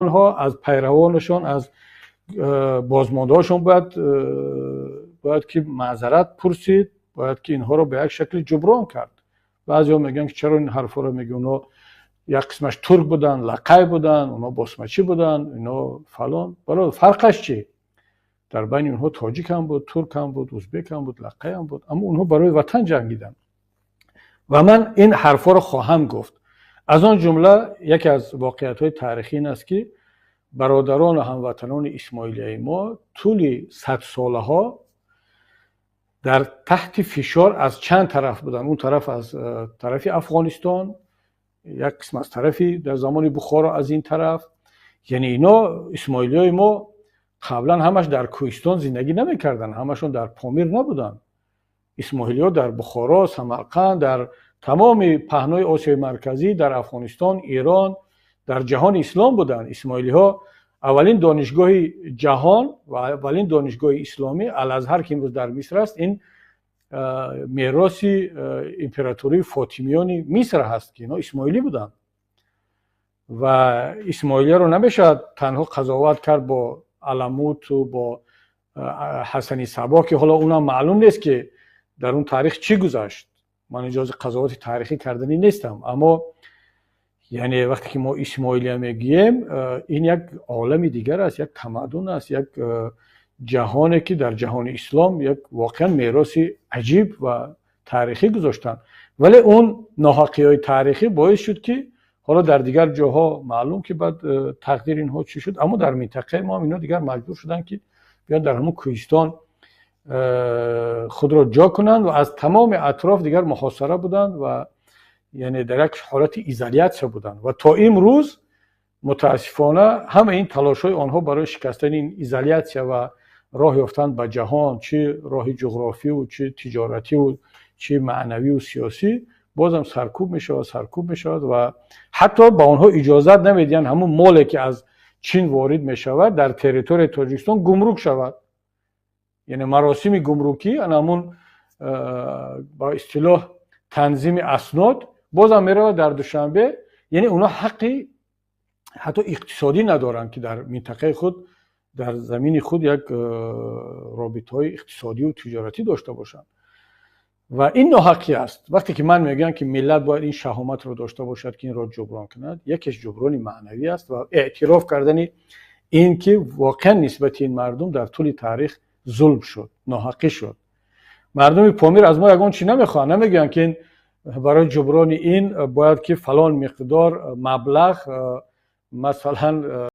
Онҳо аз пайравонашон, аз бозмондаҳошон бояд ки маъзарат пурсид, бояд ки инҳоро ба як шакли ҷуброн кард. Баъзеҳо мегӯянд, ки чаро ин ҳарфҳоро мегӯ, онҳо як қисмаш турк буданд, лақай буданд, онҳо босмачӣ буданд, ино фалон. Бародар, фарқаш чӣ? Дар байни онҳо тоҷик ҳам буд, турк ҳам буд, узбек ҳам буд, лақай ҳам буд, аммо онҳо барои ватан ҷангиданд. Ва ман ин ҳарфҳоро хоҳам гуфт. Аз он ҷумла яке аз воқеиятҳои таърихӣ ин аст, ки бародарону ҳамватанони исмоилияи мо тӯли садсолаҳо дар таҳти фишор аз чанд тараф буданд. Он тараф аз тарафи Афғонистон, як қисм аз тарафи дар замони Бухоро, аз ин тараф. Яъне ино, исмоилиёи мо, қаблан ҳамаш дар кӯҳистон зиндагӣ намекарданд, ҳамашон дар Помир набуданд. Исмоилиҳо дар Бухоро, Самарқанд, дар тамоми паҳнои Осиёи Марказӣ, дар Афғонистон, Эрон, дар ҷаҳони ислом буданд. Исмоилиҳо аввалин донишгоҳи ҷаҳон ва аввалин донишгоҳи исломӣ, Алазҳар, ки имрӯз дар Миср аст, ин мероси императории Фотимиёни Миср ҳаст, ки инҳо исмоилӣ буданд. Ва исмоилиёро намешавад танҳо қазоват кард бо Аламуту бо Ҳасани Сабо, ки ҳоло унам маълум нест, ки дар он таърих чӣ гузашт. Ман иҷози қазовати таърихӣ карданӣ нестам, аммо яъне вақте ки мо исмоилия мегӯем, ин як олами дигар аст, як тамаддун аст, як ҷаҳоне, ки дар ҷаҳони ислом як воқеан мероси аҷиб ва таърихӣ гузоштанд. Вале он ноҳақиҳои таърихӣ боис шуд, ки ҳоло дар дигар ҷоҳо маълум, ки баъд тақдири инҳо чӣ шуд, аммо дар минтақаи мо ҳам инҳо дигар маҷбур шуданд, ки биён дар ҳамон кӯҳистон худро ҷо кунанд ва аз тамоми атроф дигар муҳосира буданд ва яъне дар як ҳолати изолятсия буданд. Ва то имрӯз, мутаассифона, ҳама ин талошҳои онҳо барои шикастани ин изолятсия ва роҳ ёфтан ба ҷаҳон, чӣ роҳи ҷуғрофиву, чӣ тиҷоративу, чӣ маънавиву сиёсӣ, бозам саркӯб мешавад, саркӯб мешавад. Ва ҳатто ба онҳо иҷозат намедиҳанд, ҳамун моле, ки аз Чин ворид мешавад, дар территорияи Тоҷикистон гумрук шавад. Яъне маросими гумрукӣ, ана ҳамун ба истилоҳ танзими аснод, бозам меравад дар Душанбе. Яъне онҳо ҳаққи ҳатто иқтисодӣ надоранд, ки дар минтақаи худ, дар замини худ як робитаҳои иқтисодиву тиҷоратӣ дошта бошанд. Ва ин ноҳаққӣ аст. Вақте ки ман мегӯям, ки миллат бояд ин шаҳоматро дошта бошад, ки инро ҷуброн кунад, якеш ҷуброни маънавӣ аст ва эътироф кардани ин, ки воқеан нисбати ин мардум дар тӯли таърих зулм шуд, ноҳаққӣ шуд. Мардуми Помир аз мо ягон чӣ намехоҳанд, намегӯянд, ки ин барои ҷуброни ин бояд ки фалон миқдор маблағ, масалан.